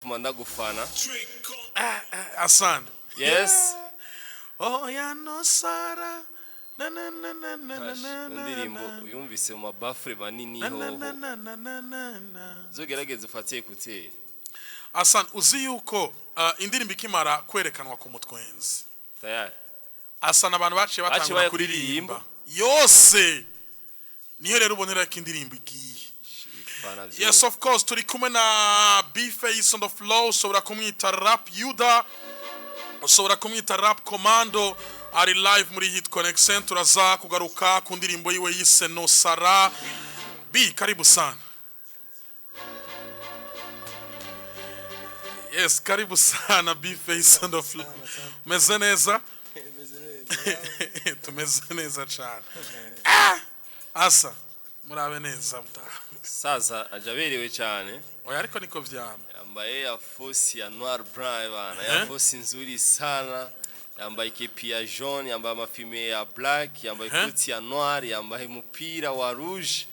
Mfuma ndagufana. Asante. Yes. Oya, no sara na na na na na na Ash, na na indirimbo na uyumvise mu mabafure manini na na hoho. Na na na na na na. Uzogerageze ufate écouteurs. Asante, uzi yuko indirimbo ikimara kwerekanwa ku mutwenzi, Tayari. Asana, abantu baciye Baciye batangura kuririmba. kuririmba yose. Niyo rero ubonera ko indirimbo igiye. Fana vyo. Yes, of course, turi kumwe na B-Face on the floor. Ushobora kumwita Rap Yuda, ushobora kumwita Rap Commando. Ari live muri Hit Connection. Turaza kugaruka ku ndirimbo yiwe yise No Sara. B, karibu sana. Yes, karibu sana, B-Face on the floor. Meze neza? Meze neza. Tumeze neza cyane. Ah! Asa murabe neza mutaha. Saza aja aberewe cyane. Oya, ariko niko vyama. Yambaye ya fosi ya noir blanc bana, ya Eh? fosi nzuri sana. Yambaye kepi ya jaune, yambaye amafime ya black, yambaye Eh? ikoti ya noir, yambaye umupira wa rouge.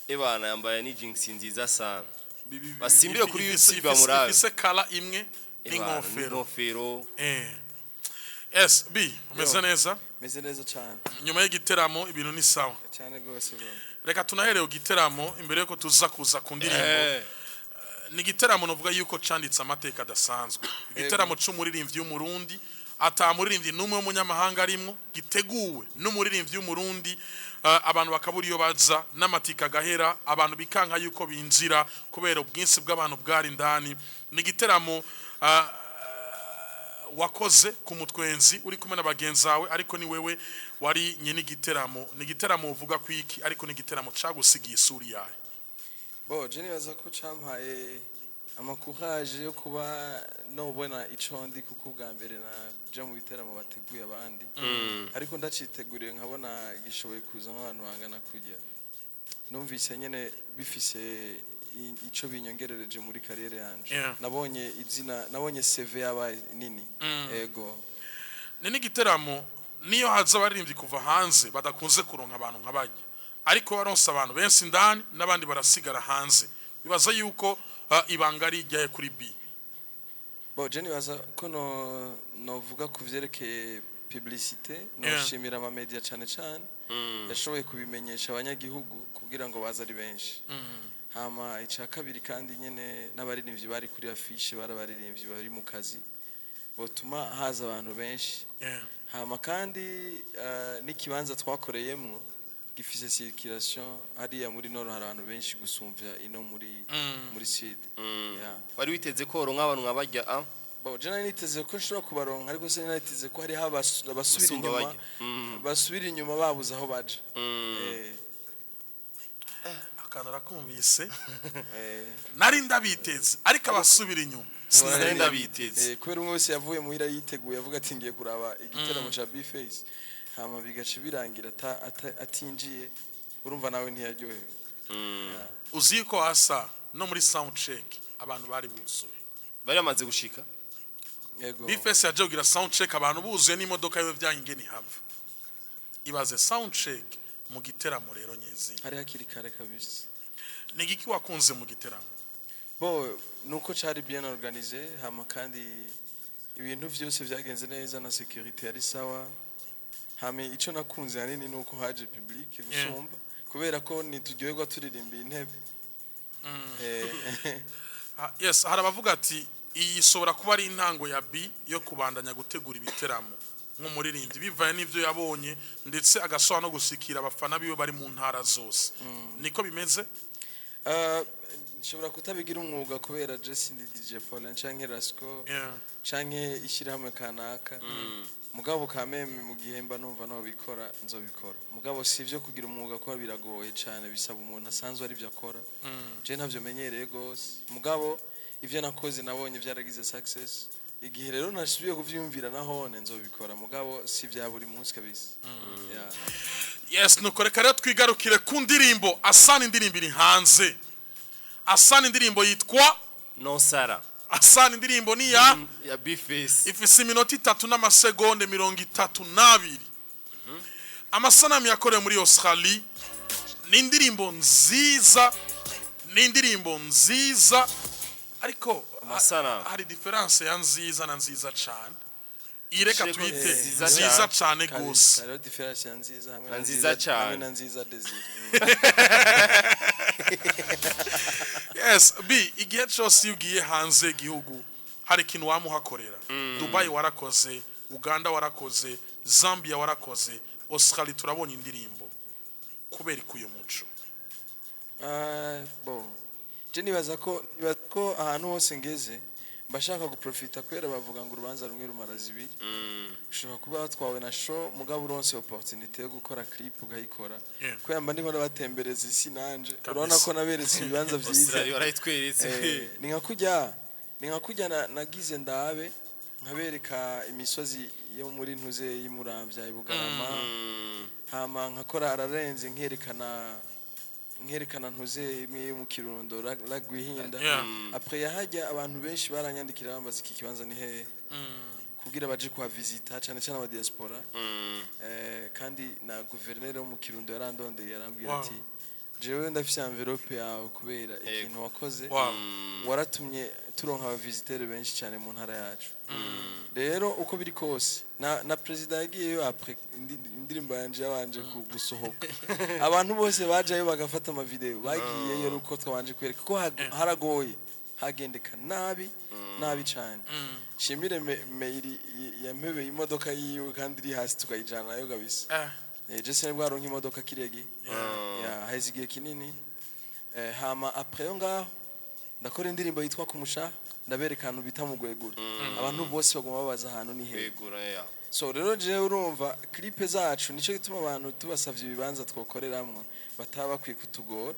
Ebana, yambaye ni jeans nziza sana. Basimbire kuri YouTube bamurabe. Ifise kala imwe Ebana, n'inkofero. N'inkofero. Eh. SB, umeze neza? Meze neza cyane. Nyuma y'igiteramo ibintu ni sawa? Cyane rwose, bro. Reka tunahereye igiteramo imbere yuko tuza kuza ku ndirimbo. Ni igiteramo novuga yuko canditse amateka adasanzwe, igiteramo c'umuririmbyi w'Umurundi, ata muririmbyi n'umwe w'umunyamahanga arimwo, giteguwe n'umuririmbyi w'Umurundi, abantu bakabura iyo baza n'amatika agahera, abantu bikanka yuko binjira kubera ubwinshi bw'abantu bwari indani. Ni igiteramo wakoze ku mutwenzi uri kumwe na bagenzi bawe, ariko ni wewe wari nyine igiteramo. Ni igiteramo uvuga ku iki? Ariko ni igiteramo cagusigiye isuri yawe? Bo, je nibaza ko campaye amakuraje yo kuba nobona ico ndi, kuko ubwa mbere naja mu biteramo bateguye abandi, ariko ndaciteguriye nkabona gishoboye kuza nk'abantu bangana kurya, numvise nyene bifise ico binyongerereje muri carrière yanje. Nabonye izina, nabonye CV yabaye nini, ego. Ni n'igiteramo niyo haza abaririmbyi kuva hanze badakunze kuronka abantu nk'abajya, ariko baronse abantu benshi indani n'abandi barasigara hanze. Bibaza yuko ibanga ari ijyaye kuri B? Bo, je nibaza ko no novuga ku vyerekeye publicité, noshimira ama media cane cane yashoboye kubimenyesha abanyagihugu kugira ngo baze ari benshi. Hama ica kabiri kandi nyene n'abaririmbyi bari kuri affiche bari abaririmbyi bari mu kazi botuma haza abantu benshi. Hama kandi n'ikibanza twakoreyemwo gifise circulation. Hariya muri nord hari abantu benshi gusumvya ino muri sud. Yeah. Wari witeze ko woronka abantu nka barya a? Bo, je nari niteze ko nshobora kubaronka, ariko sinari niteze ko hariho abasubira Gusumba inyuma, barya. Basubira inyuma babuze aho baja. Akantu arakumvise. Nari ndabiteze, ariko abasubira inyuma Sinari ndabiteze. Kubera umwe wese yavuye muhira yiteguye, avuga ati: "Ngiye kuraba igiteramo ca B-Face", hama bigaca birangira atinjiye, urumva nawe ntiyaryohewe. Uzi ko hasa no muri sound check abantu bari buzuye? Bari bamaze gushika. Yego. B-Face yaje kugira sound check abantu buzuye, n'imodoka yiwe byanyu ingene ihava. Ibaze sound check mu giteramo rero nyezina. Hari hakiri kare kabisa. Ni igiki wakunze mu giteramo? Bo, nuko cari bien organisé, hama kandi ibintu vyose vyagenze neza, na sécurité yari sawa. Hama ico nakunze hanini nuko haje public gusumba, kubera ko ntituryoherwa turirimba intebe. Ah, yes, hari abavuga ati iyi ishobora kuba ari intango ya B yo kubandanya gutegura ibiteramo nk'umuririmbyi, bivaye n'ibyo yabonye, ndetse agashobora no gushikira abafana biwe bari mu ntara zose. Niko bimeze? Nshobora kutabigira umwuga kubera je sindi DJ Paulin canke Rasco canke ishyirahamwe kanaka. Mugabo kameme mu gihe mba numva nobikora, nzobikora. Mugabo si ivyo kugira umwuga, kuba biragoye cane, bisaba umuntu asanzwe ari byo akora. Je ntavyo menyereye gose, mugabo ivyo nakoze nabonye vyaragize success. Igihe rero nasubiye kuvyumvira nahone nzobikora, mugabo si vya buri munsi kabisa. Yeah. Yes, nuko reka rero twigarukire ku ndirimbo. Asana, indirimbo iri hanze. Asana, indirimbo yitwa No Sara. Asana, indirimbo ni ya Ya B-Face. Ifise iminota 3 n'amasegonde 32. Amasanamu yakorewe muri Australie. Ni indirimbo nziza, ni indirimbo nziza. Ariko Amasanamu. hari différence ya nziza na nziza cane. Iyi reka Shireko tuyite nziza nziza cane. cane Kabisa, gose. hariho différence ya nziza hamwe Na nziza cane. hamwe na nziza Desire. Yes, b igihe cyose iyo ugiye hanze y'igihugu hari ikintu wamuhakorera. Dubai warakoze, Uganda warakoze, Zambia warakoze, Australia turabonye indirimbo. Kubera ko uyu muco Ah, bon, je nibaza ko ahantu hose ngeze mbashaka guprofita, kubera bavuga ngo urubanza rumwe rumara zibiri. Ushobora kuba watwawe na show, mugabo uronse opportunité yo gukora clip ukayikora, kubera mba ndiko ndabatembereza isi nanje. Urabona ko naberetse ibibanza vyiza. Australia warayitweretse. Ni nka kurya nagize ndabe nkabereka imisozi yo muri ntuze y'Imuramvya, i Bugarama, hama nkakora ararenze, nkerekana ntuze imwe yo mu Kirundo, Ragwihinda. Après yahajya abantu benshi baranyandikira bambaza iki kibanza ni hehe, kugira baje kuhavisita, cyane cyane aba diaspora. Kandi na guverineri wo mu Kirundo yarandondeye, yarambwira ati: "Jewe ndafise enveloppe yawe kubera ikintu wakoze, waratumye turonka abavisiteri benshi cyane mu ntara yacu." Rero uko biri kose na perezida yagiyeyo après indirimbo yanje yabanje gusohoka, abantu bose bajayo bagafata amavideo bagiyeyo uko twabanje kwereka ko haragoye, hagendeka nabi nabi cyane. Shimire mairie yampebeye imodoka yiwe kandi iri hasi, tukayijanayo kabisa. Je sinari bwaronka imodoka kiriya gihe. Ya, haheze igihe kinini. Hama après yo ngaho ndakora indirimbo yitwa Kumusha, ndabereka ahantu bita mu Gwegura, abantu bose baguma babaza ahantu ni hehe. Kwegura ya. So rero jewe urumva clip zacu, nico gituma abantu tubasavye ibibanza twokoreramwo bataba bakwiye kutugora,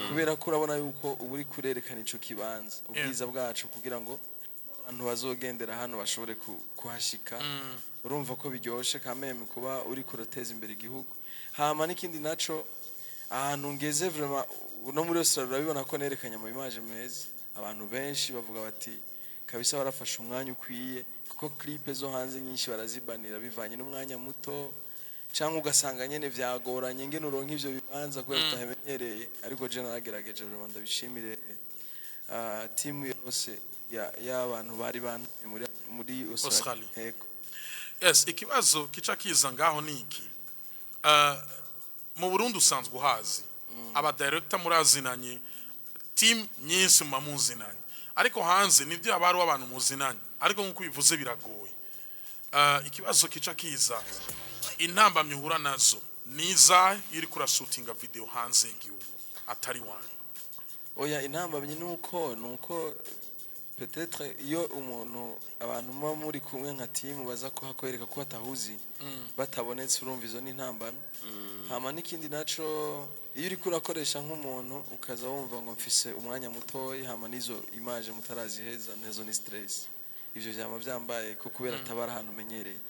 kubera ko urabona yuko uba uri kurerekana ico kibanza, ubwiza bwacu, kugira ngo abantu bazogendera hano bashobore kuhashika. Urumva ko biryoshe kameme kuba uri kurateza imbere igihugu. Hama n'ikindi naco, ahantu ngeze vraiment no muri Australia urabibona ko nerekanye ama image meza, abantu benshi bavuga bati: "Kabisa warafashe umwanya ukwiye," kuko clip zo hanze nyinshi barazibanira bivanye n'umwanya muto, cyangwa ugasanga nyene vyagoranye ngene uronka ivyo bibanza kubera utahamenyereye. Ariko je naragerageje vraiment, ndabishimire team yose y'abantu bari bantuye muri Australia. Australia. Yego. Yes, ikibazo kica kiza ngaho ni iki: mu Burundi usanzwe uhazi aba director, murazinanye, team nyinshi muba muzinanye, ariko hanze nibyo haba hariho abantu muzinanye, ariko nk'uko bivuze biragoye. Ikibazo kica kiza, intambamyi uhura nazo ni izahe iyo uriko urashutinga video hanze y'igihugu atari wanyu? Oya, intambamyi nuko peut-être iyo umuntu, abantu muba muri kumwe nka team baza kuhakwereka ko batahuzi, batabonetse, urumva izo ni intambamyi. Hama n'ikindi naco, iyo uriko urakoresha nk'umuntu ukaza wumva ngo mfise umwanya mutoyi, hama n'izo image mutaraziheza, nazo ni stress. Ivyo vyama vyambaye ko kubera atabara ahantu umenyereye.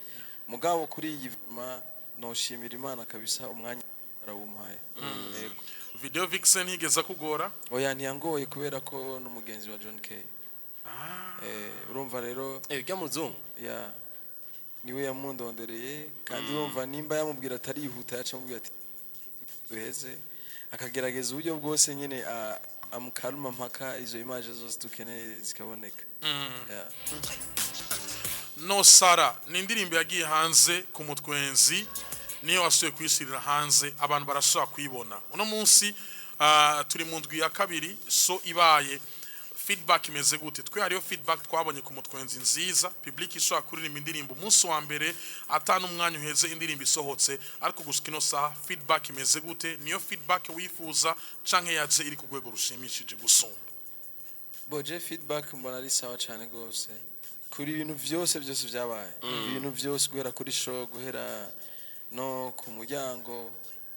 Mugabo kuri iyi vraiment noshimira Imana kabisa, umwanya arawumpaye. Yego. Video vixen ntigeze akugora? Oya, ntiyangoye kubera ko n'umugenzi wa John Kay. Urumva rero Urya muzungu. Ya, niwe yamundondereye, kandi urumva nimba yamubwira atarihuta, yaca amubwira ati duheze, akagerageza uburyo bwose nyine amukaruma mpaka izo image zose dukeneye zikaboneka. Yeah. No Sara ni indirimbo yagiye hanze ku mutwenzi, niyo wasuye kuyishyirira hanze, abantu barashobora kuyibona uno munsi. Turi mu ndwi ya kabiri, so ibaye feedback imeze gute? Twe hariyo feedback twabonye ku mutwenzi nziza, public ishobora kuririmba indirimbo umunsi wa mbere atanu umwanya uheze indirimbo isohotse. Ariko gushika ino saha feedback imeze gute? Niyo feedback wifuza canke yaje iri ku rwego rushimishije gusumba? Bon, je feedback mbona ari sawa cyane rwose kuri ibintu byose byose byabaye, ibintu byose guhera kuri show, guhera no ku muryango,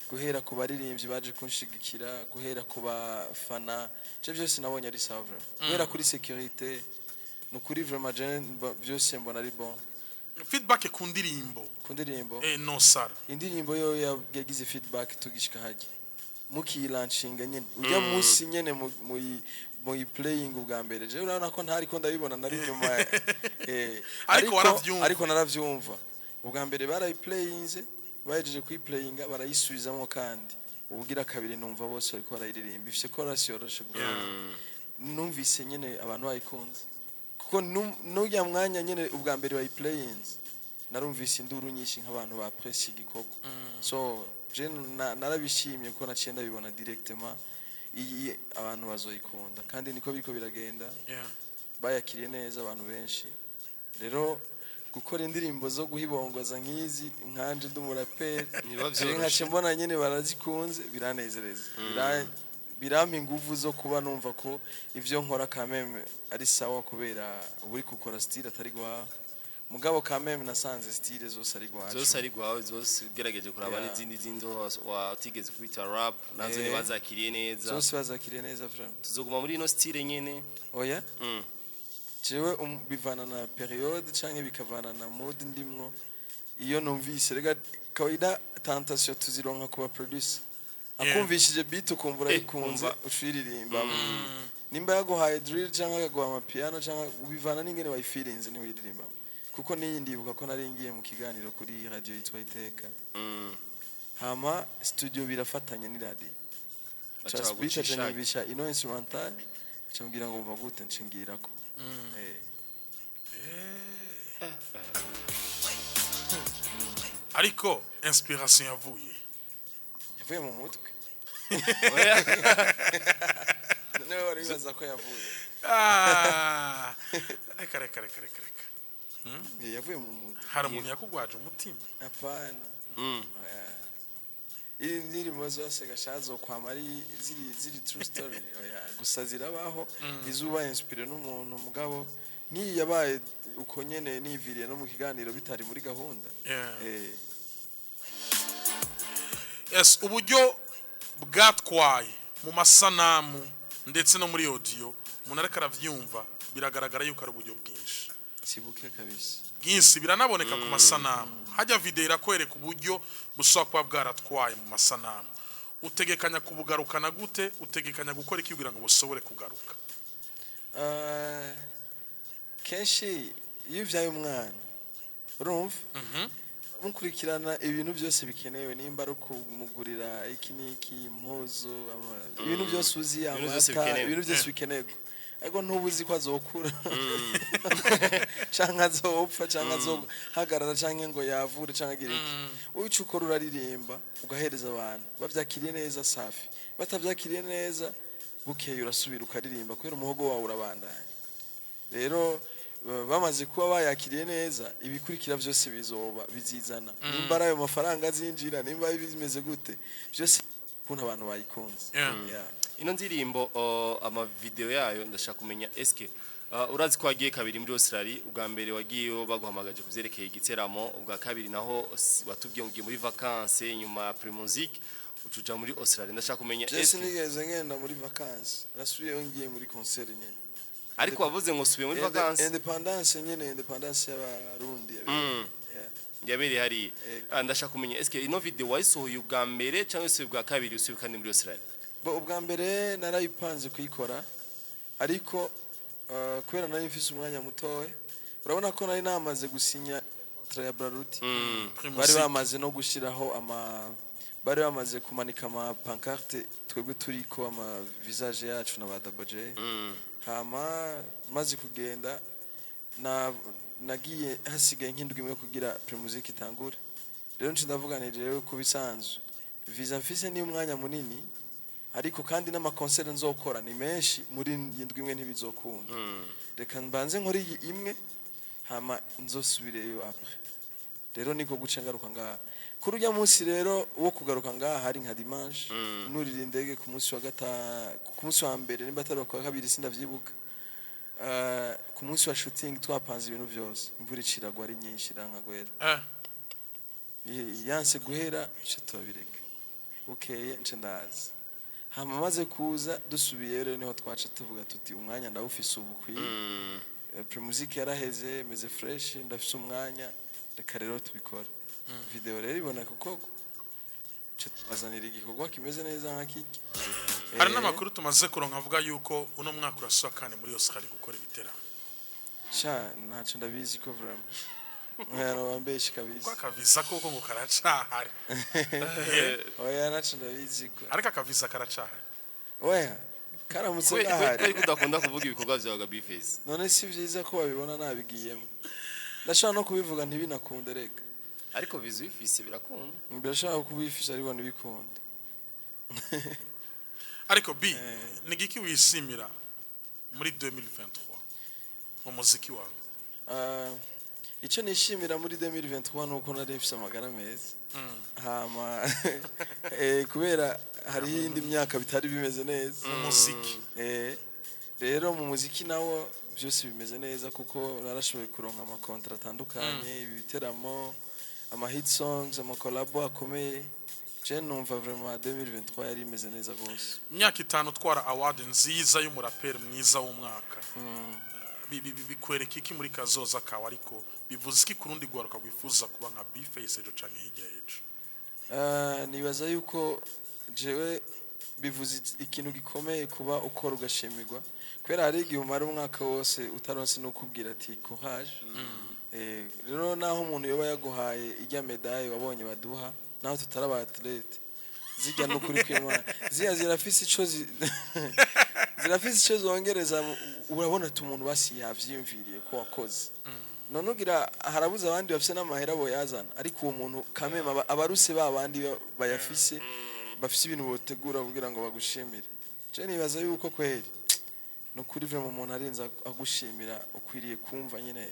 guhera ku baririmbyi baje kunshigikira, guhera ku bafana, je byose nabonye ari sawa vraiment, guhera kuri sécurité, ni ukuri vraiment je byose mbona ari bon. Feedback ku ndirimbo? Ku ndirimbo? No Sara. Indirimbo yo yagize feedback tugishika hajya mukiyilanshinga nyene ujya munsi nyene muyi playing ubwa mbere, je urabona ko ntari ko ndabibona, nari inyuma. Ariko waravyumva. Ariko naravyumva ubwa mbere barayiplayinze, bahejeje kuyiplayinga barayisubizamo, kandi ubugira kabiri numva bose bariko barayiririmba, ifise chorus yoroshe gufata. Numvise. Numvise nyene abantu bayikunze, kuko n'urya mwanya nyene ubwa mbere bayiplayinze, narumvise induru nyinshi nk'abantu bapresi igikorwa. So je narabishimye kuko naciye ndabibona directement, iyi abantu bazoyikunda, kandi niko biriko biragenda. Bayakiriye neza abantu benshi. Rero gukora indirimbo zo guhibongoza nk'izi, nkanje ndi umuraperi, Ntibiba vyoroshe. nkaca mbona nyene barazikunze, biranezereza. Birampa inguvu zo kuba numva ko ivyo nkora kameme ari sawa, kubera uba uri gukora style atari gwawe. Mugabo kameme nasanze style zose ari gwacu. Zose ari gwawe zose, ugerageje kuraba n'izindi zindi watigeze kubita rap, nazo ntibazakiriye neza. Zose bazakiriye neza vraiment. Tuzoguma muri ino style nyene? Oya. Jewe bivana na période canke bikavana na mood ndimwo. Iyo numvise, rega kawaida tentation tuzironka kuba producer akumvishije beat, ukumva urayikunze, Umva. ushiririmba. Nimba yaguhaye drill canke akaguha amapiano, canke ubivana n'ingene wayifirinze, ntiwiririmba. Kuko niyi ndibuka ko nari ngiye mu kiganiro kuri radio yitwa Iteka, hama studio birafatanye n'iradio. Baca Just beat, bagucisha. acanyumvisha ino instrumental, acambwira ngo mva gute, nshingirako. Ariko inspiration yavuye Yavuye mu mutwe. Oya. Niwe wari wibaza ko yavuye. Ah, reka reka reka reka reka. Yavuye mu mutwe. Hari umuntu yakugwaje umutima? Hapana. Oya. Iri ndirimbo zose gashazo kwama ari ziri true story, oya. Gusa zirabaho izuba inspiré n'umuntu, mugabo nk'iyi yabaye uko nyene niviriye no mu kiganiro, bitari muri gahunda. Yes, uburyo bwatwaye mu masanamu ndetse no muri audio, umuntu ariko aravyumva, biragaragara yuko ari uburyo bwinshi. Sibuke kabisa. Bwinshi, biranaboneka ku masanamu. Hajya video irakwereka uburyo bushobora kuba bwaratwaye mu masanamu. Utegekanya kubugarukana gute? Utegekanya gukora iki kugira ngo bushobore kugaruka? Kenshi iyo uvyaye umwana, urumva mukurikirana ibintu byose bikenewe, nimba ari ukumugurira iki n'iki, impuzu, ibintu byose uzi, Ibintu byose amata, bikenewe. ibintu byose bikenerwa, ariko ntuba uzi ko azokura canke azopfa canke azohagarara canke ngo yavure canke agire iki. Wowe ico ukora, uraririmba ugahereza abantu. Bavyakiriye neza, safi. Batavyakiriye neza, bukeye urasubira ukaririmba, kubera umuhogo wawe urabandanya. Rero bamaze kuba bayakiriye neza, ibikurikira byose bizoba bizizana, nimba ari ayo mafaranga azinjira, nimba bimeze gute, byose ukuntu abantu bayikunze. Yeah. Ino ndirimbo, amavideo yayo, ndashaka kumenya eske urazi ko wagiye kabiri muri Australia? Ubwa mbere wagiyeyo baguhamagaje kuvyerekeye igiteramo, ubwa kabiri naho watubwiye ngo ugiye muri vacances nyuma ya Primusic, ucuja muri Australia. Ndashaka kumenya Jesse, eske nigeze ngenda muri vacances, nasubiyeyo ngiye muri concert nyene. Ariko wavuze ngo subiye muri vacances. Independence nyene, independence y'Abarundi yabereye. Yeah. Yabereye hariya. Ego. Ndashaka kumenya eske ino video wayisohoye ubwa mbere cyangwa usubiye ubwa kabiri, usubiye kandi muri Australia? Bo, ubwa mbere narayipanze kuyikora, ariko kubera nari mfise umwanya mutoya, urabona ko nari namaze gusinya contrat ya Brarudi, bari Primusic. bamaze no gushiraho ama bari bamaze kumanika ama pancarte, twebwe turiko ama visage yacu na ba Double J. Hama maze kugenda, na nagiye hasigaye nk'indwi imwe kugira Primusic itangure. Rero nci ndavuga nti rero ku bisanzwe visa mfise ni umwanya munini, ariko kandi n'amakonseri nzokora ni menshi, muri iyi ndwi imwe ntibizokunda. Reka mbanze nkore iyi imwe, hama nzosubireyo après. Rero niko guca ngaruka ngaha kuri urya munsi. Rero wo kugaruka ngaha hari nka dimanche, nurira indege ku munsi wa ku munsi wa mbere, nimba atari ku wa kabiri sindavyibuka. Ku munsi wa shooting twapanze ibintu byose, imvura iciragwa ari nyinshi, irankagwera. Yanse guhera, nce turabireka. Bukeye nce ndaza. Hama maze kuza dusubiye rero, niho twaca tuvuga tuti umwanya ndawufise ubu ukwiye. Primusic yaraheze, meze fresh, ndafise umwanya, reka rero tubikore. Video rero ibona kuko nce tubazanira igikorwa kimeze neza nka kiki. Hari n'amakuru tumaze kuronka avuga yuko uno mwaka urasubira kandi muri Australia gukora ibiteramo. Sha, ntaco ndabizi ko vraiment, mwana wambeshe kabisa. Kuko akaviza koko ngo karacahari. Oya, ntaco ndabizi ko. Ariko akaviza karacahari. Oya. Karamutse Kubera gahari. ko udakunda kuvuga ibikorwa byawe ga B-Face. None si vyiza ko babibona nabigiyemo? Ndashobora no kubivuga ntibinakunde reka. Ariko vision uyifise birakunda. Birashobora kubifisha ariko ntibikunda. Ariko B, ni giki wishimira muri 2023 mu muziki wawe? Ah, icyo nishimira muri 2023 ni uko nari mfise amagara meza. Hama kubera hariho iyindi myaka bitari bimeze neza. Mu muziki. Rero mu muziki nawo byose bimeze neza, kuko narashoboye kuronka ama contrats atandukanye, ibiteramo, ama hit songs, ama collabo akomeye. Je numva vraiment 2023 yari imeze neza rwose. Imyaka 5 utwara award nziza y'umuraperi mwiza w'umwaka, bikwereka iki muri kazoza kawe? Ariko bivuze iki ku rundi rwaruka rwifuza kuba nka B-Face ejo canke hirya y'ejo? Nibaza yuko jewe bivuze ikintu gikomeye kuba ukora ugashimirwa, kubera hari igihe umara umwaka wose utaronse n'ukubwira ati "Courage." Rero naho umuntu yoba yaguhaye ijya médaille wabonye baduha, naho tutari aba athlète, zijya n'ukuri kw'Imana ziya zirafise ico zongereza. Urabona ati umuntu basi yavyiyumviriye ko wakoze. None ugira harabuze abandi bafise n'amahera boyazana, ariko uwo muntu kameme abaruse ba bandi bayafise, bafise ibintu botegura kugira ngo bagushimire. Je nibaza yuko kweri ni ukuri vraiment umuntu arinze agushimira, ukwiriye kumva nyine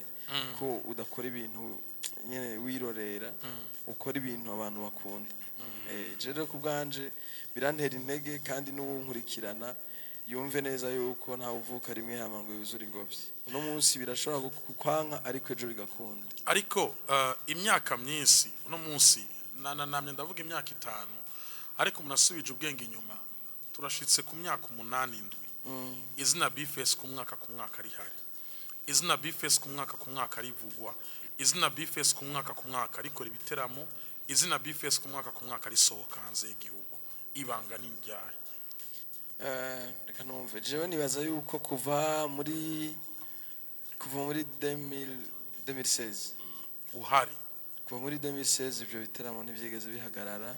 ko udakora ibintu nyine wirorera, ukora ibintu abantu bakunda. Je rero ku bwanje birantera intege, kandi n'uwunkurikirana yumve neza yuko ntawe uvuka rimwe hama ngo yuzure ingobyi. Uno munsi birashobora kukwanka, ariko ejo bigakunda. Ariko imyaka myinshi uno munsi namye ndavuga imyaka 5, ariko umuntu asubije ubwenge inyuma turashitse ku myaka 8, 7, izina B-Face ku mwaka ku mwaka rihari, izina B-Face ku mwaka ku mwaka rivugwa, izina B-Face ku mwaka ku mwaka rikora ibiteramo, izina B-Face ku mwaka ku mwaka risohoka hanze y'igihugu. Ibanga ni iryahe? Reka numve. Jewe nibaza yuko kuva muri 2000 2016 Uhari. Kuva muri 2016 ibyo biteramo ntibyigeze bihagarara,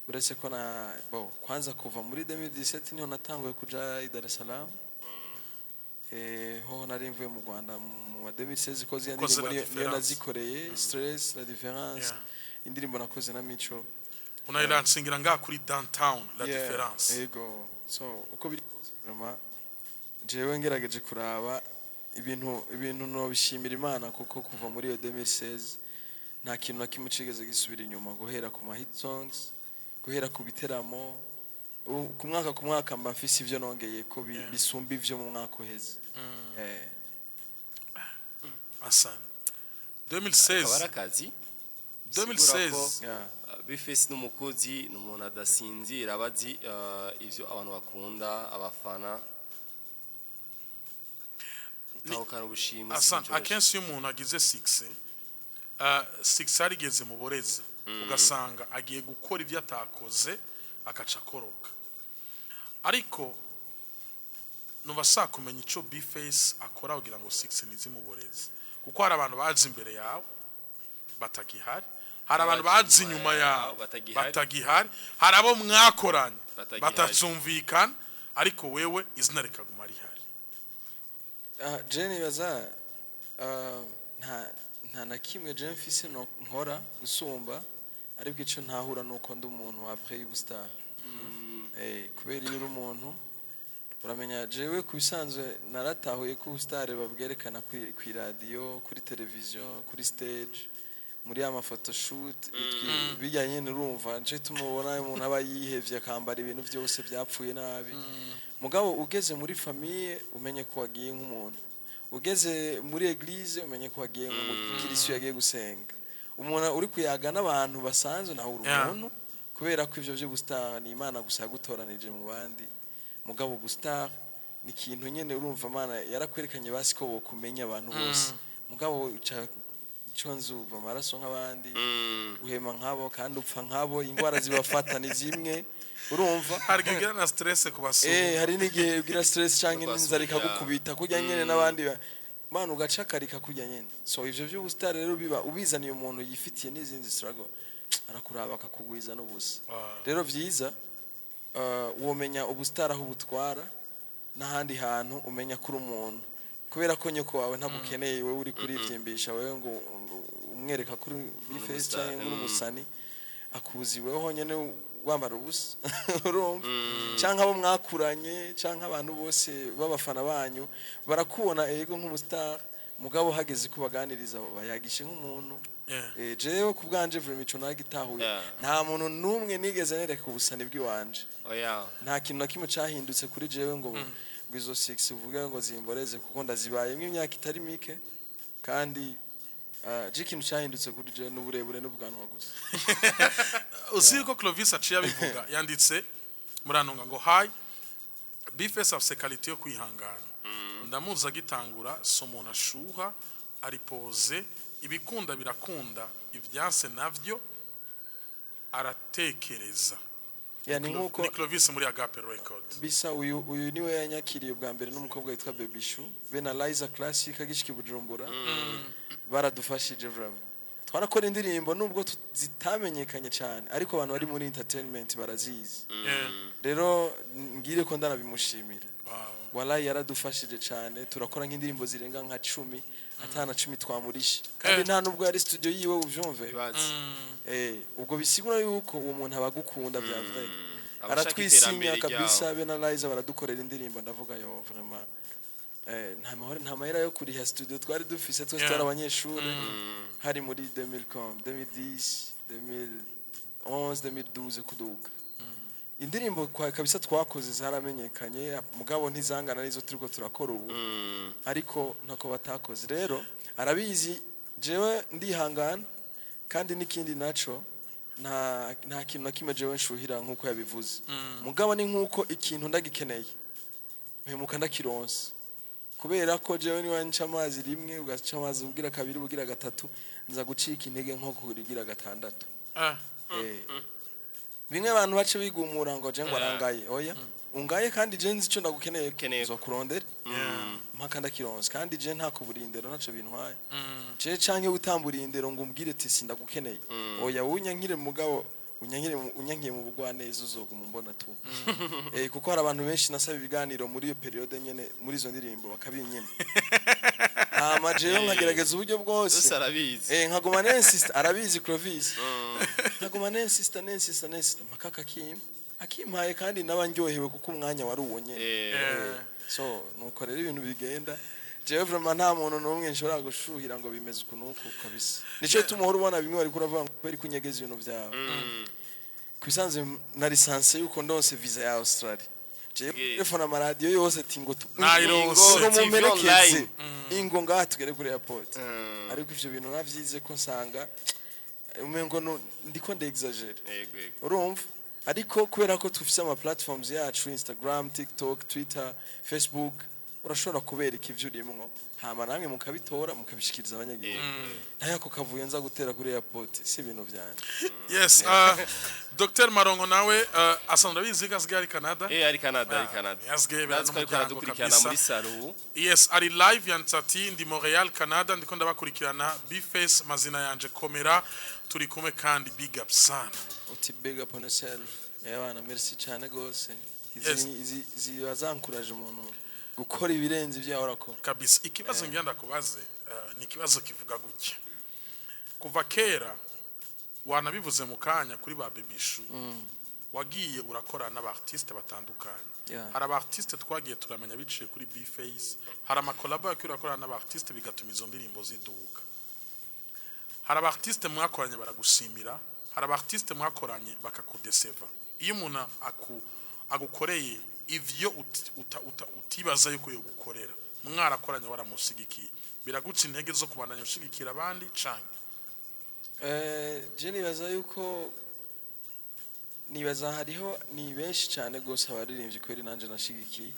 uretse ko na bo kwanza kuva muri 2017 niho natanguye kuja i Dar es Salaam. Hoho nari mvuye mu Rwanda mu ma 2016 ko ziya Ukoze ndirimbo La niyo Différence. nazikoreye, Stress, La Différence, indirimbo nakoze na Mico. Unayiransingira ngaha kuri Downtown La Yeah, Différence. Yego. So uko biri kose, vraiment jewe ngerageje kuraba ibintu nobishimira Imana, kuko kuva muri iyo 2016 nta kintu na kimwe cigeze gisubira inyuma, guhera ku ma hit songs, guhera ku biteramo. Ku mwaka ku mwaka mba mfise ivyo nongeye ko bisumba ivyo mu mwaka uheze. Asana Akaba ari 2016. akazi. 2016. Yeah. B-Face n'umukozi, ni umuntu adasinzira, aba azi ivyo abantu bakunda, abafana, gutahukana ubushimwe si Asana, ikintu coroshe. akenshi iyo umuntu agize succès, succès yarigeze mu boreza, ugasanga agiye gukora ibyo atakoze akaca akoroka. Ariko nuba ashaka kumenya icyo B-Face akora kugira ngo succès ntizimuboreze, kuko hari abantu baje imbere yawe batagihari, hari abantu baje inyuma yawe batagihari. Batagihari, hari abo mwakoranye Batagihari. batacumvikana, ariko wewe izina rikaguma rihari. Ah, je nibaza nta na kimwe je mfise no nkora gusumba, ariko ico ntahura nuko ndi umuntu après ubustar. Kubera iyo uri umuntu uramenya, jewe ku bisanzwe naratahuye ko ubustar babwerekana kw'iradiyo, kuri televiziyo, kuri stage, muri ya maphotoshoot bijya nyene. Urumva nce tumubona umuntu aba yihevye akambara ibintu byose byapfuye nabi. Mugabo ugeze muri famille umenye ko wagiye nk'umuntu, ugeze muri église umenye ko wagiye nk'umukirisitu yagiye gusenga, umuntu uri kuyaga n'abantu basanzwe nawe uri umuntu, kubera ko ivyo by'ubustar ni Imana gusa yagutoranije mu bandi. Mugabo ubustar ni ikintu nyene, urumva Imana yarakwerekanye basi ko bokumenya abantu bose, mugabo uca ico nzuva amaraso nk'abandi, uhema nk'abo kandi upfa nk'abo, ingwara zibafata ni zimwe, urumva. Hari igihe ugira na stress ku basura. Hari n'igihe ugira stress canke No n'inzara kwasura. ikagukubita kurya nyene n'abandi mana ugacakarika kurya nyene. So ivyo by'ubustar rero biba ubizaniye umuntu yifitiye n'izindi struggle, arakuraba akakugwiza n'ubusa. Rero vyiza womenya ubustar aho ubutwara. N'ahandi hantu umenya ko uri umuntu, kubera ko nyoko wawe ntagukeneye wewe uri kurivyimbisha, wewe ngo umwereka ko uri B-Face umustar, canke ngo uri umusani, akuzi wewe honyene wambara ubusa, urumva, canke abo mwakuranye, canke abantu bose b'abafana banyu barakubona, ego, nk'umustar, mugabo hageze ko baganiriza bayagishe nk'umuntu. Jewe ku bwanje vraiment ico nagitahuye. Nta muntu n'umwe nigeze nereka ubusani bw'iwanje. Oya. Nta kintu na kimwe cahindutse kuri jewe ngo izo six uvuge ngo zimboreze, kuko ndazibayemo imyaka itari mike, kandi je ikintu cahindutse kuri jewe n'uburebure n'ubwanwa gusa. Uzi ko Clovis aciye abivuga, yanditse murantunga ngo: "Hi B-Face, afise qualité yo kwihangana, ndamuzi agitangura, si umuntu ashuha, ari posé, ibikunda birakunda, ibyanse navyo aratekereza." Ya, ni nkuko Ni Clovis muri Agape Record. Bisa uyu niwe yanyakiriye ubwa mbere n'umukobwa witwa Bebishu be na Liza Classic agishika i Bujumbura. Baradufashije vraiment, twarakora indirimbo nubwo zitamenyekanye cyane, ariko abantu bari muri entertainment barazizi. Rero ngire ko ndanabimushimira. Wallahi yaradufashije cyane, turakora nk'indirimbo zirenga nka 10, atana 10 twamurishe, kandi nta nubwo yari studio yiwe, uvyumve. Ibaze. Ubwo bisigura yuko uwo muntu abagukunda bya vrai. Abashaka Aratwisinya iterambere kabisa ryawe. Be na Liza baradukorera indirimbo, ndavuga yo vraiment, nta mahoro, nta mahera yo kuriha studio twari dufise twese, twari abanyeshuri, hari muri 2000 com 2010, 2011, 2012 kuduga. Indirimbo kabisa twakoze zaramenyekanye, mugabo ntizangana n'izo turiko turakora ubu, ariko ntako batakoze. Rero arabizi, jewe ndihangana, kandi n'ikindi naco nta kintu na kimwe jewe nshuhira nk'uko yabivuze, mugabo ni nk'uko ikintu ndagikeneye mpemuka ndakironse, kubera ko jewe niba nca amazi rimwe, ugaca amazi ubugira kabiri, ubugira gatatu, nza gucika intege nko kurigira gatandatu. Bimwe abantu bace bigumura ngo je ngo arangaye, oya, ungaye kandi je nzi ico ndagukeneye. Ukeneye. Nzokurondera mpaka ndakironse, kandi je nta kuburindero, ntaco bintwaye je, canke utambura indero ngo umbwire ati sindagukeneye, oya, unyankire, mugabo unyankiye mu bugwaneza, uzoguma umbona tu. Kuko hari abantu benshi nasaba ibiganiro muri iyo période nyene, muri izo ndirimbo, bakabinyima, hama jewe nkagerageza uburyo bwose. Byose arabizi. Nkaguma nensista, arabizi Clovis, nkaguma nensista, nensista, nensista mpaka akakimpa, akimpaye, kandi naba ndyohewe kuko umwanya wari uwo nyene. So nuko rero ibintu bigenda. Jewe vraiment nta muntu n'umwe nshobora gushuhira ngo bimeze uku n'uku kabisa. Nico gituma uhora ubona bimwe wariko uravuga ngo kubera ko unyegeza ibintu byawe. Ku bisanzwe na licence yuko ndonse visa ya Australia, jewe telefone amaradiyo yose ati ngo Nayironse. ngo TV mumperekeze online. Ingo ngaha tugere kuri airport. Ariko ivyo bintu navyize ko nsanga umengo ndiko ndexagere. Yego yego. Urumva, ariko kubera ko tufise ama platforms yacu, Instagram, TikTok, Twitter, Facebook, urashobora kubereka ivyo urimwo, hama namwe mukabitora, mukabishikiriza abanyagihugu. Nayo ako kavuyo nza gutera kuri airport si ibintu vyanje. Yes, Dr Marongo nawe asanzwe abizi ko asigaye ari Canada. Ari Canada, ari Canada. Yasigaye Ndazi ko ariko n'umuryango aradukurikirana kabisa. muri salo ubu. Yes, ari live, yanditse ati: "Ndi Montreal, Canada, ndiko ndabakurikirana. B-Face, mazina yanje, komera, turi kumwe kandi big up sana." Uti big up on yourself. Yabana, merci cyane gose. Izi izi ziba zankuraje umuntu gukora ibirenze ibyo yahora akora. Kabisa. Ikibazo ngira ndakubaze ni ikibazo kivuga gutya: kuva kera, wanabivuze mu kanya kuri ba Bebishu, wagiye urakora n'aba artiste batandukanye. Hari aba artiste twagiye turamenya biciye kuri B-Face, hari amakolabo yagiye urakorana n'aba artiste bigatuma izo ndirimbo ziduka, hari aba artiste mwakoranye baragushimira, hari aba artiste mwakoranye bakakudeseva. Iyo umuntu agukoreye ivyo utibaza yuko yogukorera, mwarakoranye waramushigikiye, biraguca intege zo kubandanya ushigikira abandi canke? Je nibaza yuko nibaza hariho ni benshi cyane gose abaririmbyi kweri nanje nashigikiye,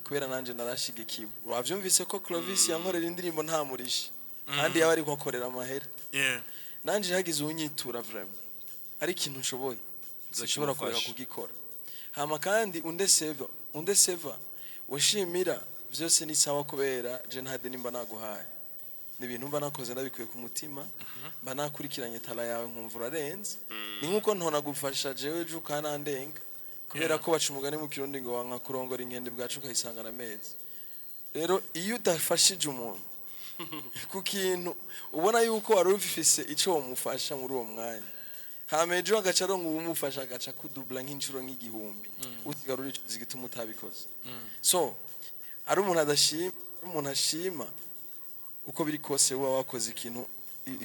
kubera nanje narashigikiwe. Wavyumvise ko Clovis yankorera indirimbo ntamurishe, kandi yaba ariko akorera amahera. Nanje hagize unyitura vraiment ari ikintu nshoboye, sinshobora kureka Nzokimufasha. kugikora. Hama kandi undeseva, undeseva, washimira vyose ni sawa, kubera je nta deni mba naguhaye, ni ibintu mba nakoze ndabikuye ku mutima, mba nakurikiranye tala yawe nkumva urarenze. Ni nkuko ntonagufasha jewe ejo ukanandenga. Kubera ko baca umugani mu Kirundi ngo wanka kurongora inkende bwacu ukayisangana amezi. Rero iyo udafashije umuntu ku kintu ubona yuko wari ufise ico womufasha muri uwo mwanya, hama ejo agaca aronka uwumufasha, agaca kudubla nk'inshuro nk'igihumbi, usigara uricuza igituma utabikoze. So ari umuntu adashima, ari umuntu ashima, uko biri kose uba wakoze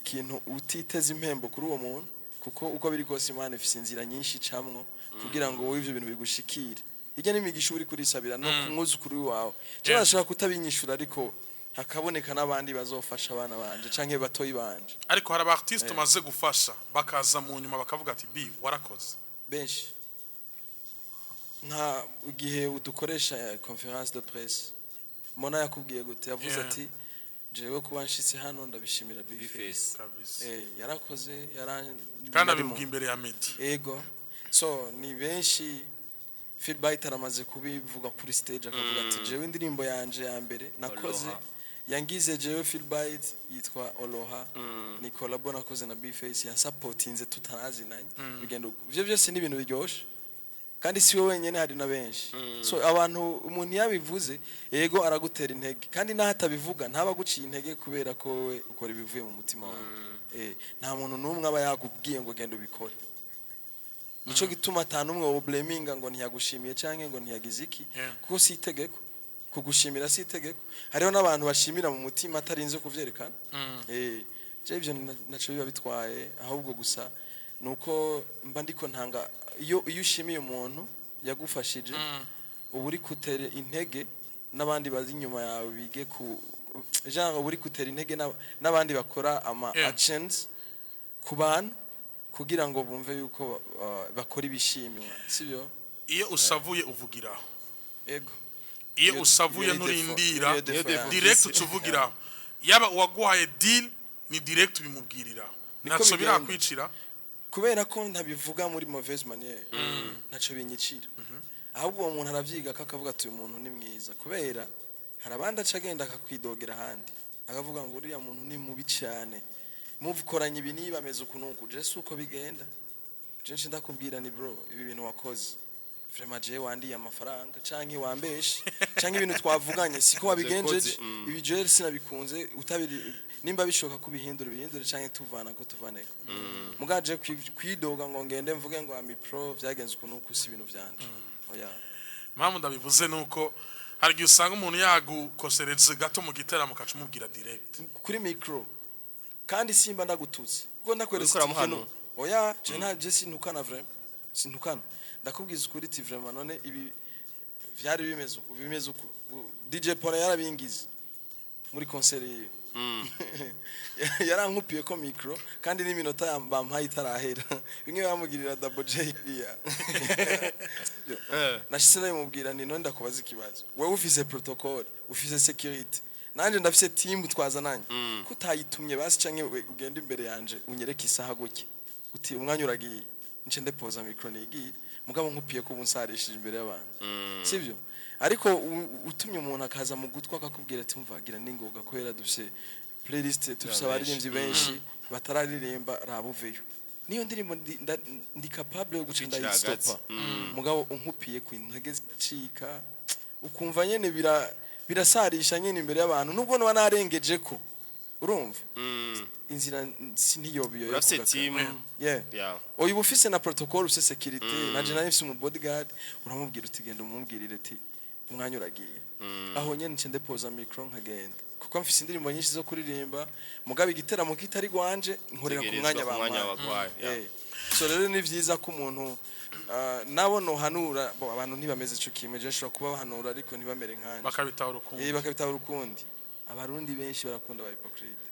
ikintu utiteze impembo kuri uwo muntu, kuko uko biri kose Imana ifise inzira nyinshi icamwo kugira ngo wowe ivyo bintu bigushikire. Hirya n'imigisha uri kurisabira no ku mwuzukuru wawe. Je bashobora kutabinyishura, ariko hakaboneka n'abandi bazofasha abana banje canke batoyi banje. Ariko hari aba artiste umaze gufasha bakaza mu nyuma bakavuga ati: "Bi warakoze." Benshi. Nka igihe udukoresha conférence de presse, Mona yakubwiye gute? Yavuze ati: "Jewe kuba nshitse hano ndabishimira Bface." Bface. Kabisa. Yarakoze Kandi abivuga imbere ya Meddy. Ego. So ni benshi. Philbert aramaze kubivuga kuri stage, akavuga ati: "Jewe indirimbo yanje ya mbere nakoze Oloha. yangize jewe Philbert yitwa Oloha, ni collabo nakoze na Bface, yansapotinze tutanazinanye." Bigenda uko. Ivyo byose ni ibintu biryoshe, kandi si we wenyine, hari na benshi. So abantu, umuntu yabivuze, yego, aragutera intege, kandi naho atabivuga ntaba aguciye intege, kubera ko wowe ukora ibivuye mu mutima wawe. Nta muntu n'umwe aba yakubwiye ngo genda ubikore. Nico gituma ata n'umwe wo blaminga ngo ntiyagushimiye canke ngo ntiyagize iki, kuko si itegeko kugushimira, si itegeko. Hariho n'abantu bashimira mu mutima atarinze kuvyerekana. Je ivyo naco biba bitwaye, ahubwo gusa nuko mba ndiko ntanga. Iyo ushimiye umuntu yagufashije, uba uri kutera intege n'abandi bazi inyuma yawe bige ku genre, uba uri kutera intege n'abandi bakora ama actions ku bantu kugira ngo bumve yuko bakora ibishimwa, sibyo? Iyo usavuye uvugiraho. Ego. Iyo usavuye iyo ni nturindira. Iyo défaut Iyo yanjye. Direct ucuvugiraho. Yaba uwaguhaye deal, ni direct ubimubwiriraho. Niko Ntaco bigenda. birakwicira? Kubera ko ntabivuga muri mauvaise manière, ntaco binyicira. Ahubwo uwo muntu aravyiga ko akavuga ati: "Uyu muntu ni mwiza." Kubera hari abandi aca agenda akakwidogera ahandi, akavuga ngo: "Uriya muntu ni mubi cyane, mukoranye ibi niba ameze uku nuku." Je si uko bigenda. Je nce ndakubwira ni: "Bro, ibi bintu wakoze vraiment, je wandiye amafaranga canke wambeshe canke ibintu twavuganye siko wabigenjeje. Ibi je sinabikunze. Utabiri nimba bishoboka ko ubihindura, ubihindure, canke tuvana ko tuvaneko." Mugaje kwidoga ngo ngende mvuge ngo ami pro vyagenze ukuntu uku, si ibintu vyanje, oya. Impamvu ndabivuze nuko hari igihe usanga umuntu yagukosereze gato mu gitaramo, ukaca umubwira direct. Kuri micro, kandi simba ndagututse kuko ndakweretse Uriko uramuhanura. ikintu. Oya, je nta, je sintukana, vraiment sintukana. Ndakubwiza ukuri ti: "Vraiment, none ibi vyari bimeze uku, bimeze uku." DJ Paul yarabingize muri concert yiwe, yarankupiye ko micro kandi n'iminota bampaye itarahera, bimwe bamugirira Double J iriya. Nashitse ndabimubwira nti: "None ndakubaza ikibazo, wewe ufise protocole, ufise security, nanje ndafise team twazananye, ko utayitumye basi canke we ugenda imbere yanje unyereke isaha gutya uti umwanya uragiye, nce ndepoza micro nigiye?" Mugabo nkupiye ko ubunsarishije imbere y'abantu, sivyo? Ariko utumye umuntu akaza mu gutwi akakubwira ati: "Umva, gira ningoga kubera dufise playlist, dufise abaririmbyi benshi batararirimba, raba uveyo." Niyo ndirimbo ndi capable yo guca Kwicira ndayistopa. hagati. Mugabo unkupiye ku intege ziracika, ukumva nyene birasarisha nyene imbere y'abantu, nubwo noba narengeje ko urumva inzira si ntiyobiyo. Urafise team. Yeah. Oya, uba ufise na protocole, ufise security. Nanje nari mfise umu bodyguard, uramubwira uti: "Genda umubwirire ati umwanya uragiye." Aho nyene nce ndepoza micro nkagenda, kuko mfise indirimbo nyinshi zo kuririmba. Mugabo igiteramo kitari gwanje, nkorera ku Tegerezwa mwanya ku mwanya bampaye. baguhaye, yeah. So rero ni vyiza ko umuntu nabo nohanura bo, abantu ntibameze ico kimwe. Je nshobora kubahanura ariko ntibamere nkanje. Bakabitahura ukundi. Bakabitahura ukundi. Abarundi benshi barakunda aba hypocrite.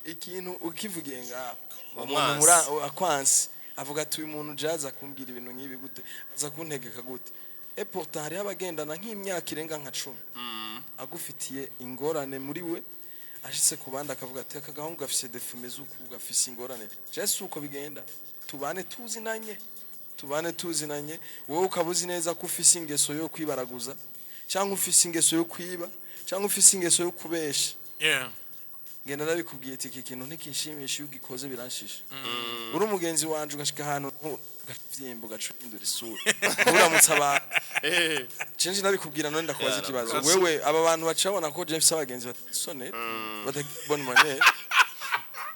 Ikintu ukivugiye ngaho, umuntu Wamwanse. Akwanse, avuga ati: "Uyu muntu jaza kumbwira ibintu nk'ibi gute? Aza kuntegeka gute?" Et pourtant hariho abagendana nk'imyaka irenga nka 10, agufitiye ingorane muri we, ashitse ku bandi akavuga ati: "Aka gahungu gafise défaut imeze uku, gafise ingorane." Je si uko bigenda. Tubane tuzinanye, tubane tuzinanye. Wowe ukaba uzi neza ko ufise ingeso yo kwibaraguza, cyangwa ufise ingeso yo kwiba, cyangwa ufise ingeso yo kubesha, Ngenda ndabikubwiye ati iki kintu ntikinshimisha, iyo ugikoze biranshisha. Uri umugenzi wanje, ugashika ahantu ugavyimba, ugaca uhindura isura, uramutse abantu. Cenje ndabikubwira, none ndakubaza ikibazo. Wewe, aba bantu bacabona ko je mfise abagenzi batasone, batagira bonne manière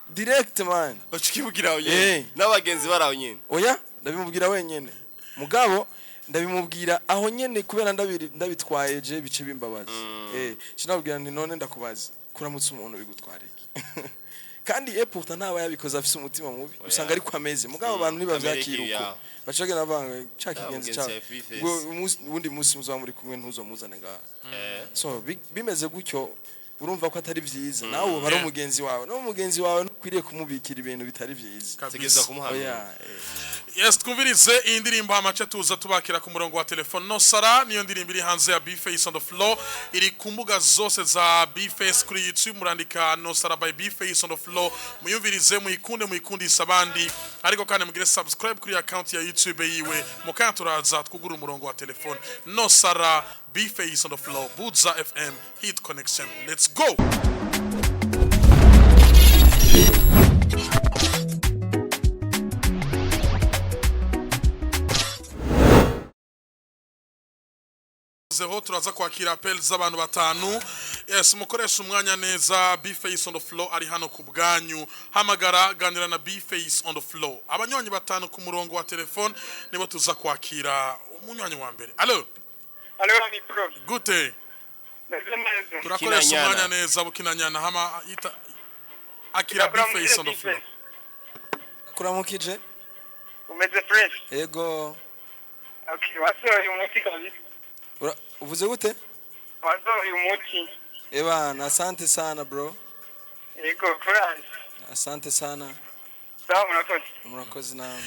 direct, man. Uca ukivugira aho nyene? N'abagenzi bari aho nyene? Oya, ndabimubwira wenyene, mugabo ndabimubwira aho nyene kubera ndabitwaye je bice bimbabaza. Sinabwira nti none ndakubaza, kuramutsa umuntu bigutwara iki? Kandi et pourtant ntaba yabikoze afise umutima mubi, usanga ariko ameze, mugabo abantu ntibavyakira uko. Baca bagenda bavanga ca kigenzi Mugenzi ca yawe Bface. ngo uwundi munsi muzaba muri kumwe, ntuzomuzane ngaha. So bimeze gutyo, urumva ko atari vyiza. Nawe uba ari umugenzi wawe, no mugenzi wawe ntukwiriye kumubikira ibintu bitari vyiza. Tegereza kumuhanura. Oya. Yes, twumvirize iyi ndirimbo, hamace tuza tubakira ku murongo wa telefone. Nosara niyo ndirimbo iri hanze ya Bface on the Floor, iri ku mbuga zose za Bface. Kuri YouTube murandika Nosara by Bface on the Floor, muyumvirize, muyikunde, muyikundise abandi, ariko kandi mugire subscribe kuri account ya YouTube yiwe. Mukanya turaza twugura umurongo wa telefone. Nosara, Bface on the Floor, Buja FM, Hit Connection, let's go. Zero, turaza kwakira appel z'abantu batanu. Yes, mukoresha umwanya neza. Bface on the Floor ari hano ku bwanyu. Hamagara, ganira na Bface on the Floor. Abanywanyi batanu ku murongo wa telefone nibo tuza kwakira. Umunywanyi wa mbere, allo? Allo, ni pro. Gute? Meze neza. Turakoresha Kinanyana. umwanya neza, bukinanyana. Hama ita akira Bface on the Floor. Kuramukije. Umeze fresh. Ego. Okay, wasohoye umuti kabisa. Uvuze gute? Wasohoye umuti. Ebana, asante sana, bro. Ego, courage. Asante sana. Sawa, murakoze. Murakoze nawe.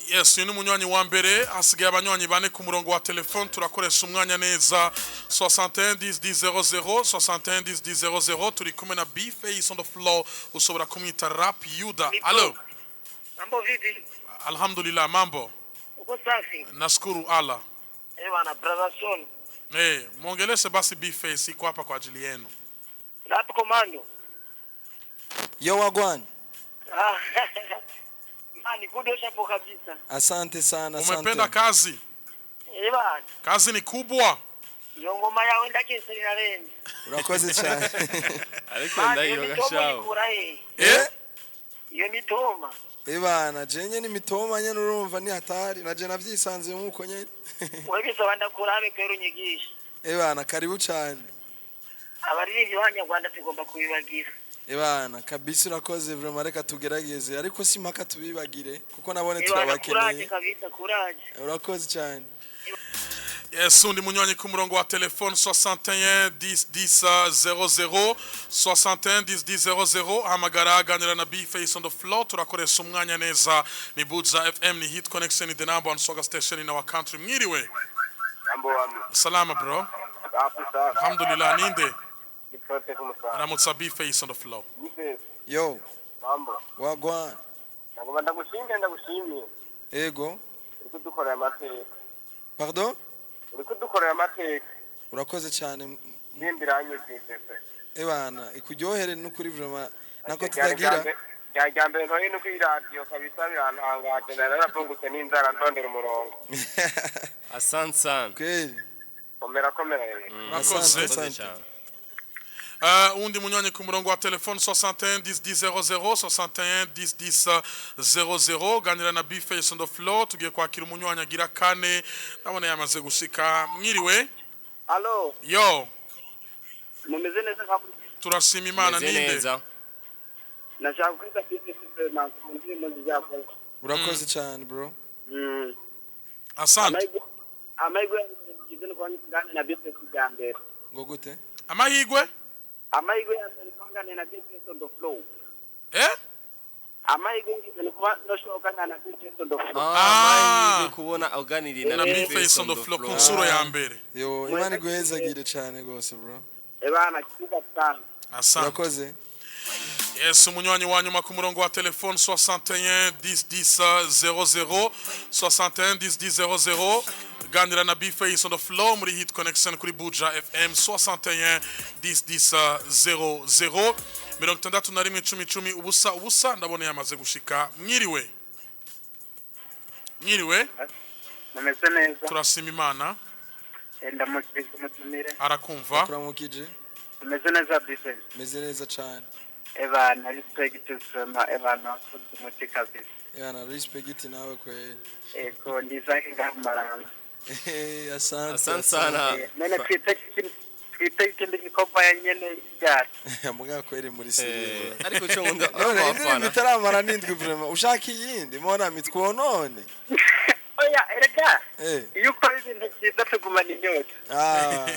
Yes, uyu ni umunywanyi wa mbere. Hasigaye abanywanyi bane ku murongo wa telefone. Turakoresha umwanya neza. 61 10 10 00, 61 10 10 00. Turi kumwe na Bface on the Floor, ushobora kumwita Rap Yuda. Allo? Mambo vipi? Alhamdulillah, mambo. Uko safi? Nashukuru Allah. Eh bana, brother Son. Mwongeleshe basi Bface, iko hapa kwa ajili yenu. Rap Commando. Yo, wagwan. Ah. Mani kudosha po kabisa. Asante sana, asante. Umependa kazi? Eh bana, Kazi ni kubwa. iyo ngoma yawe ndakeserera renze. Urakoze cyane. Ariko Mani, iyo ndahiro mitoma gashaho. uyikura he? Iyo mitoma. Ebana, je nyene imitoma nyene, urumva ni hatari, naje navyisanze nkuko nyene. Wewe bisaba ndakurabe kwera unyigisha. Ebana, karibu cyane. Abaririmbyi b'Abanyarwanda tugomba kubibagira. Ebana, kabisa, urakoze vraiment. Reka tugerageze, ariko si mpaka tubibagire kuko nabone Eh bana, courage turabakeneye. kabisa, courage. Urakoze cyane. Yes, undi munywanyi ku murongo wa telefone, 61 10 10 00, 61 10 10 00. Hamagara, ganira na Bface on the Floor. Turakoresha umwanya neza. Ni Buja FM, ni Hit Connection, ni the number one soga station in our country. Mwiriwe? Mambo wami. Salama, bro. Safi sana. Alhamdulillah, ninde? Ni Prote kumusa. Ramutsa Bface on the Floor. Nipe Yo. mambo. Wagwan. Nagomba ndagushimye, ndagushimye. Ego. Uri kudukorera amateka. Pardon? Uri kudukorera amateka. Urakoze cyane. Nimba iranyumvise pe. Ebana, ikuryohere n'ukuri vraiment nako Ryari tutagira. ryari rya mbere ntoye no kuri radiyo kabisa, birantangaje, nari naravungutse n'inzara ndondera umurongo. Asante sana. Kweli. Komera, komera rero. Urakoze. Asante, Urakoze asante. cyane. Undi munywanyi ku murongo wa telefone, 61 10 10 00, 61 10 10 00. Ganira na Bface on the Floor. Tugiye kwakira umunywanyi agira kane, ndabona yamaze gushika. Mwiriwe? Allo, Yo. mumeze neza nka Turashima Imana. Meze Ninde? neza. Nashaka kwiga business finance mu ndirimbo nzizakoze. Urakoze cyane, bro. Asante. Amahirwe yanjye ni kuba nganira na business bwa mbere. Ngo gute? Amahirwe? Amahirwe ya mbere ni kuba nganira na business on the floor. Eh? Amahirwe ngize ni kuba ndashobora kuganira na business on the floor. Amahirwe kubona uganiriye na Na Bface on the Floor ku nshuro ya mbere. Yo, Imana iguhezagire cyane rwose, bro. Ebana, kiza sana. Asante. Urakoze. Yes, umunywanyi wa nyuma ku murongo wa telefone, 61 10 10 00, 61 10 10 00. Ganira na Bface on the Floor muri Hit Connection kuri Buja FM, 61 10 10 00. 61 10 10 0 0. Ndabona yamaze gushika. Mwiriwe, mwiriwe. Mumeze neza? Turasima Imana. Ndamukiriza umutumire. Arakumva. Kuramukije. Mumeze neza, B-Face? Meze neza cane. Ebana, respect sema, ebana, wakoze umuti kabisa. Yana, respect nawe kweli. Ego, ndizake ngaho Maranga. Asante. Asante sana. None twite ikindi gikorwa ya nyene ryari? Muga kweli muri sérieux. Ariko cyo nkunda None indirimbo abafana. itaramara n'indwi, vraiment ushaka iyindi mona mitwonone. Oya, erega iyo ukora ibintu byiza tugumana inyota. Ah,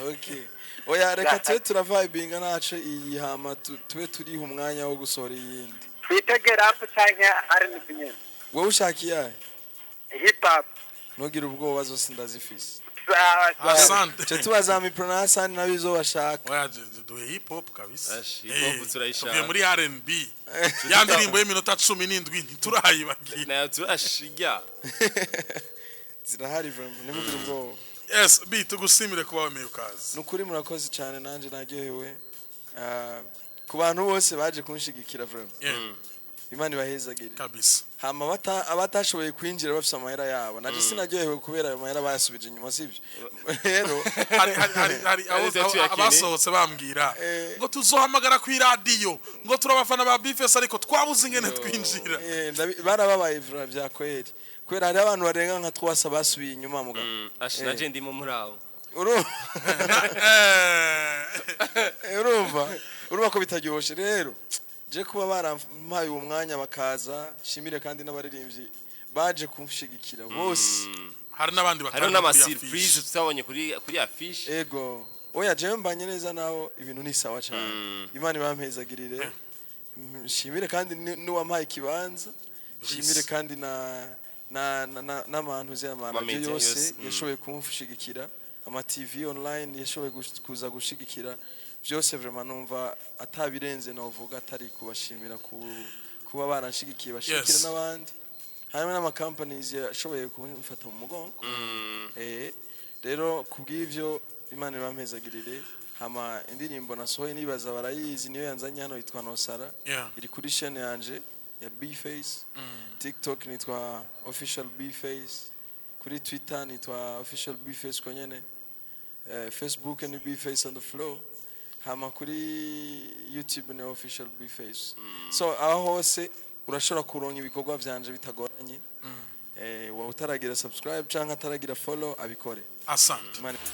okay. Oya, reka tube turavibinga naco iyi, hama tube turiha umwanya wo gusohora iyindi. Twitege rap canke R&B nyene? Wowe ushaka iyahe? Hip hop. Ntugire ubwoba, zose ndazifise. Sawa sawa. Asante. Ce tubaza Mipro na Hasani nabo izo bashaka. Oya, duhe hip hop kabisa. Ash, hip hop turayishaka. Tuvuye muri R&B, ya ndirimbo y'iminota 17 ntiturayibagiye. Nayo turashirya. Zirahari vraiment, ntimugire ubwoba. Yes, B, tugusimire kuba wemeye ukaza. Nukuri murakoze cyane, nanjye naryohewe. Ah, ku bantu bose baje kunshigikira vraiment, Imana ibahezagire. Kabisa. Hama abatashoboye kwinjira bafise amahera yabo, naje sinaryohewe kubera ayo mahera bayasubije inyuma, sibyo rero. Hari Ari tuyakene. abasohotse bambwira ngo tuzohamagara ku iradiyo, ngo turi abafana ba B-Face ariko twabuze ingene twinjira. Barababaye vraiment vya kweri, kubera hari abantu barenga nka twasa basubiye inyuma mugabo. Ash, naje ndimo muri abo. Urumva, urumva ko bitaryoshe rero. Je kuba barampaye uwo mwanya bakaza, shimire kandi n'abaririmbyi baje kunshigikira bose. Hari n'abandi Hariho batari n'ama kuri surprise affiche. tutabonye kuri affiche. Ego, oya, jewe mbanye neza nabo, ibintu ni sawa cyane, Imana ibampezagirire. Shimire kandi n'uwampaye ikibanza, shimire kandi na n'abantu z'amaradiyo Ama-media yose yose, yashoboye kumshigikira, ama TV online yashoboye kuza gushigikira byose. Vraiment numva atabirenze novuga atari kubashimira kuba baranshigikiye, bashigikira n'abandi, harimo n'ama companies yashoboye kumfata mu mugongo. Rero kubw'ivyo Imana ibampezagirire. Hama indirimbo nasohoye nibaza barayizi, niyo yanzanye hano, yitwa Nosara. Iri kuri chaîne yanje ya B-Face. TikTok nitwa Official B-Face, kuri Twitter nitwa Official B-Face ko nyene, Facebook ni B-Face on the floor, hama kuri YouTube ni Official B-Face. So aho hose urashobora kuronka ibikorwa vyanje bitagoranye. Waba utaragira subscribe canke ataragira follow, abikore. Asante. Imana.